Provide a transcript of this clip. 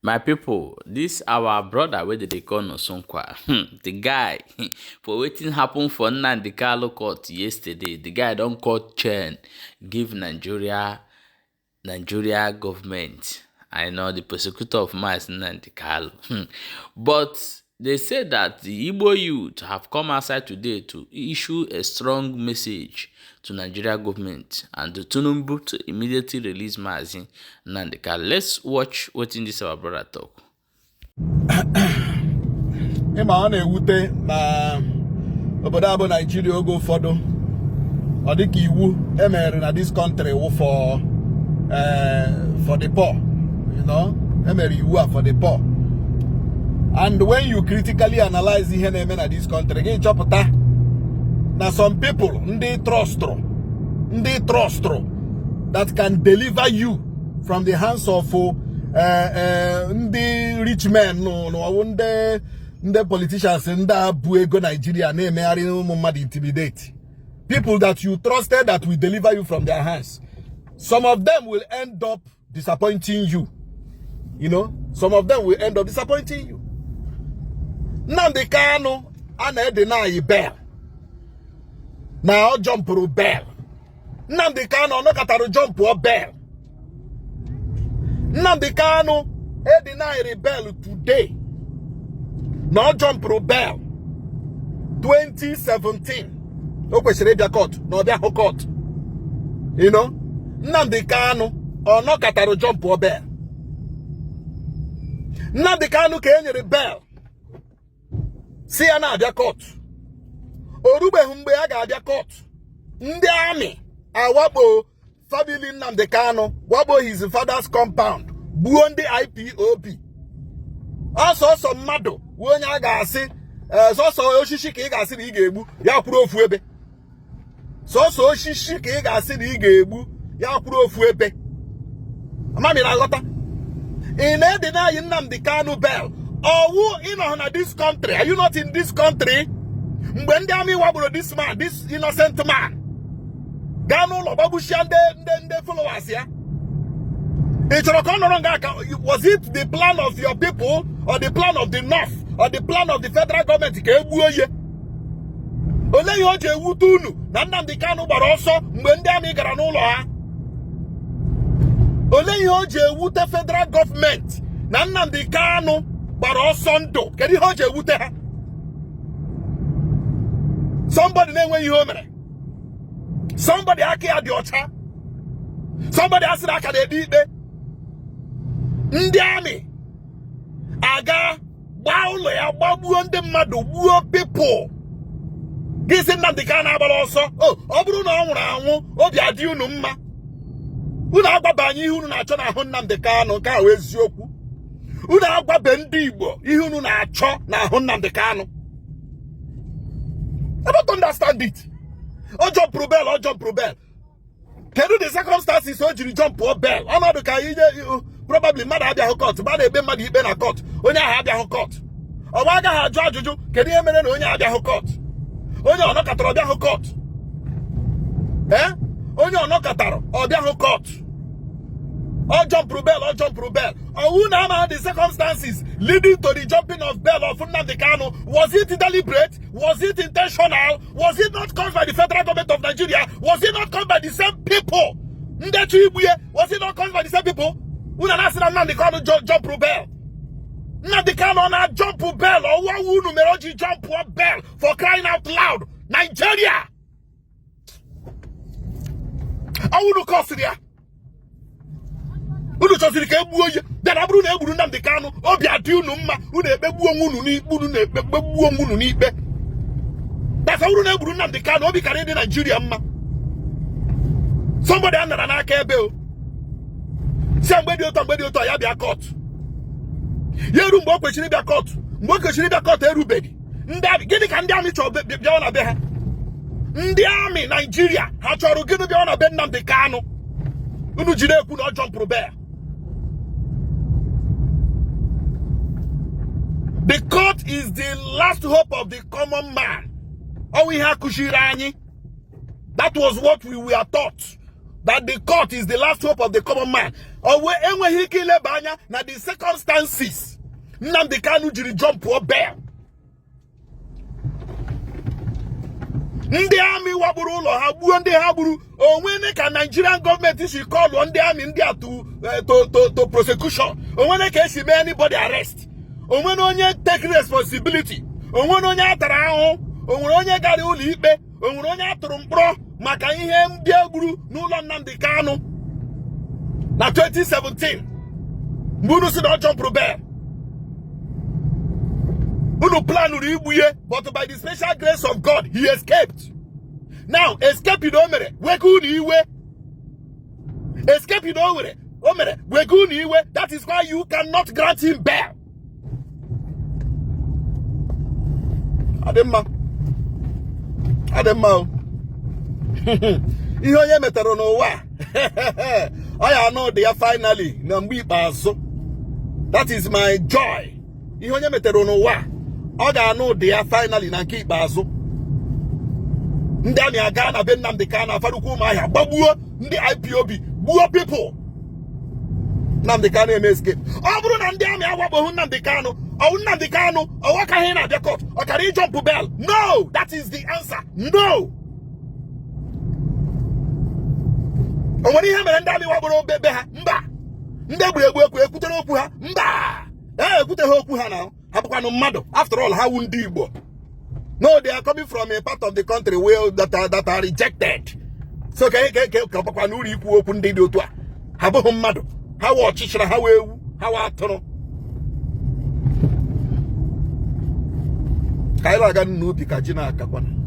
My people, this our brother wey dem dey call Nosunkwa, the guy for wetin happen for Nnamdi Kanu court yesterday, the guy don cut chain give Nigeria government. I know the prosecutor of Mazi Nnamdi Kanu. But they say that the Igbo youth have come outside today to issue a strong message to Nigeria government and to Tinubu to immediately release Mazi Nnamdi Kanu. Let's watch wetin this our brother talk. Ịma ọ na-ewute na obodo a bụ Naijiria, oge ụfọdụ ọ dịka iwu emere na this country wụ for the poor. Emere iwu a for the poor, and when you critically analyze ihe na-eme na this country, gị chọpụta na some people ndị trustụrụ that can deliver you from the hands of ndị rich men n'ọwụ ndị politicians, ndị a bụ ego Nigeria na-emegharị ụmụ mmadụ, intimidate people that you trusted that will deliver you from their hands. Some of them will end up disappointing you you know Some of them will end up disappointing you. Nnamdi Kanu a na-edeny bail na ọ jumpụrụ bail. Nnamdi Kanu ọ nọkọtara jumpụọ bail? Nnamdi Kanu edenyịrị bail today na ọ jumpụrụ bail 2017, o kwesịrị ịbịa court na ọ bịahụ court. Nnamdi Kanu ọ nọkọtara jumpụọ bail? Nnamdi Kanu ka e nyere bail si ya na-abịa court, o rubeghị mgbe a ga-abịa court, ndị army awakpo family Nnamdi Kanu, wakpo his father's compound, gbuo ndị IPOB. Ọsọsọ mmadụ wụ onye a ga-asị sọsọ osisi ka ị ga-asị na ị ga-egbu ya kwuru ofu ebe. Sọsọ osisi ka ị ga-asị na ị ga-egbu ya kwuru ofu ebe. Amami na aghọta ị na-edeny Nnamdi Kanu bail. Ọwụ ịnọ na this country? Are you not in this country mgbe ndị army wakporo this man, this innocent man, gaa n'ụlọ gbagbuchia ndị followers ya? Ị chọrọ ka ọ nọrọ nga aka? Was it the plan of your people or the plan of the north or the plan of the federal government ka e gbuo ye? Olee ihe o ji ewute unu na Nnamdi Kanu gbara ọsọ mgbe ndị army gara n'ụlọ ha? Olee ihe o ji ewute federal government na Nnamdi Kanu gbara ọsọ ndụ? Kedu ihe o ji ewute ha? Somebody na-enweghị ihe o mere, somebody aka ya dị ọcha, somebody asịrị aka na-ekpe ikpe, ndị army aga gbaa ụlọ ya, gbagbuo ndị mmadụ, gbuo people, gị sị Nnamdi Kanu agbara ọsọ? O ọ bụrụ na ọ nwụrụ anwụ, obi adị unu mma? Unu agwaba anyị ihe unu na-achọ n'ahụ Nnamdi Kanu. Nke ahụ eziokwu, unu agwabe ndị Igbo ihe unu na-achọ n'ahụ Nnamdi Kanu. I don't understand it. Ọ jumpụrụ bail, ọ jumpụrụ bail. Kedu the circumstances o jiri jumpụọ bail? Ọnọdụ ka ihe probably mmadụ abịahụ court, mmadụ ekpe mmadụ ikpe na court, onye ahụ abịahụ court, ọ bụ agaghị ajụ ajụjụ kedu ihe mere na onye abịahụ court? Onye ọnọkọtara ọbịahụ court, ee, onye ọnọkọtara ọbịahụ court, ọ jumpụrụ bail, ọ jumpụrụ bail. Ọwụ na ama the circumstances leading to the jumping of bail of Nnamdi Kanu. Was it deliberate? Was it intentional? Was it not caused by the federal government of Nigeria? Was it not caused by the same people ndị chọ igbu ya? Was it not caused by the same people? Unu na-asị na Nnamdi Kanu jumpụrụ bail. Nnamdi Kanu ọ na-jump bail? Ọwụwa unu mere o ji jump bail? For crying out loud, Nigeria, ọwụnụ kọsịrị ya. Unu chọziri ka e gbuo ya bịara. Bụrụ na e gburu Nnamdi Kanu, obi adị unu mma? Unu ekpegbuo onwe unu n'ikpe, unu na-ekpegbuo onwe unu n'ikpe. Dasa uru na egburu Nnamdi Kanu, obi kara ịdị Naijiria mma. Somebody a nara n'aka ebe o si mgbe dị ụtọ, mgbe dị ụtọ ya bịa court, ya eru mgbe o kwesịrị ịbịa court, mgbe o kwesịrị ịbịa court erubeghị. Ndị army, gịnị ka ndị army chọrọ bịawa na be ha? Ndị army Naijiria ha chọrọ gịnị bịawa na be Nnamdi Kanu? Unu jiri ekwu na ọ jumpụrụ bail. The court is the last hope of the common man. Ọwụ ihe akụziri anyị. That was what we were taught. That the court is the last hope of the common man. O wee enweghị ike ileba anya na the circumstances Nnamdi Kanu jiri jump bail. Ndị army wakporo ụlọ ha gbuo ndị ha gburu o nwene ka Nigerian gọọmenti si callụọ ndị army ndị a to prosecution o nwene ka e si mee anybody arrest o nwene onye take responsibility o nwene onye a tara ahụhụ o nwere onye gara ụlọ ikpe o nwere onye a tụrụ mkpọrọ maka ihe ndị e gburu n'ụlọ Nnamdi Kanu na 2017 mgbe unu sị na ọ jumpụrụ bail unu planụrụ igbu ya but by the special grace of God he escaped now escaping o mere wega unu iwe escaping o mere wega unu iwe that is why you cannot grant him bail ọ dị mma ọ dị mma o ihe onye metara n'ụwa ọ ya anụ ụdị ya finally na mgbe ikpeazụ that is my joy ihe onye metere n'ụwa ọ ga-anụ ụdị ya finally na nke ikpeazụ ndị army aga na be Nnamdi Kanu Afaraukwu Ụmụahịa gbagbuo ndị IPOB gbuo people Nnamdi Kanu eme escape ọ bụrụ na ndị army awakpoghị Nnamdi Kanu ọwụ Nnamdi Kanu ọwakaghị na-abịa court ọ kara ịjump bail no that is the answer no o nwere ihe mere ndị army wakporo be ha mba ndị egburu egbu ekwu ekwutere okwu ha mba ee ekwuteghị okwu ha na ha bụkwanụ mmadụ after all ha wu ndị Igbo no they are coming from a part of the country where that are rejected so ka ka ọ bakwanụ uru ikwu okwu ndị dị otu a ha bụghị mmadụ ha wụ ọchịchịrị ha wụ ewu ha wụ atụrụ ka anyị na-aga n'ubi ka ji na-akakwana.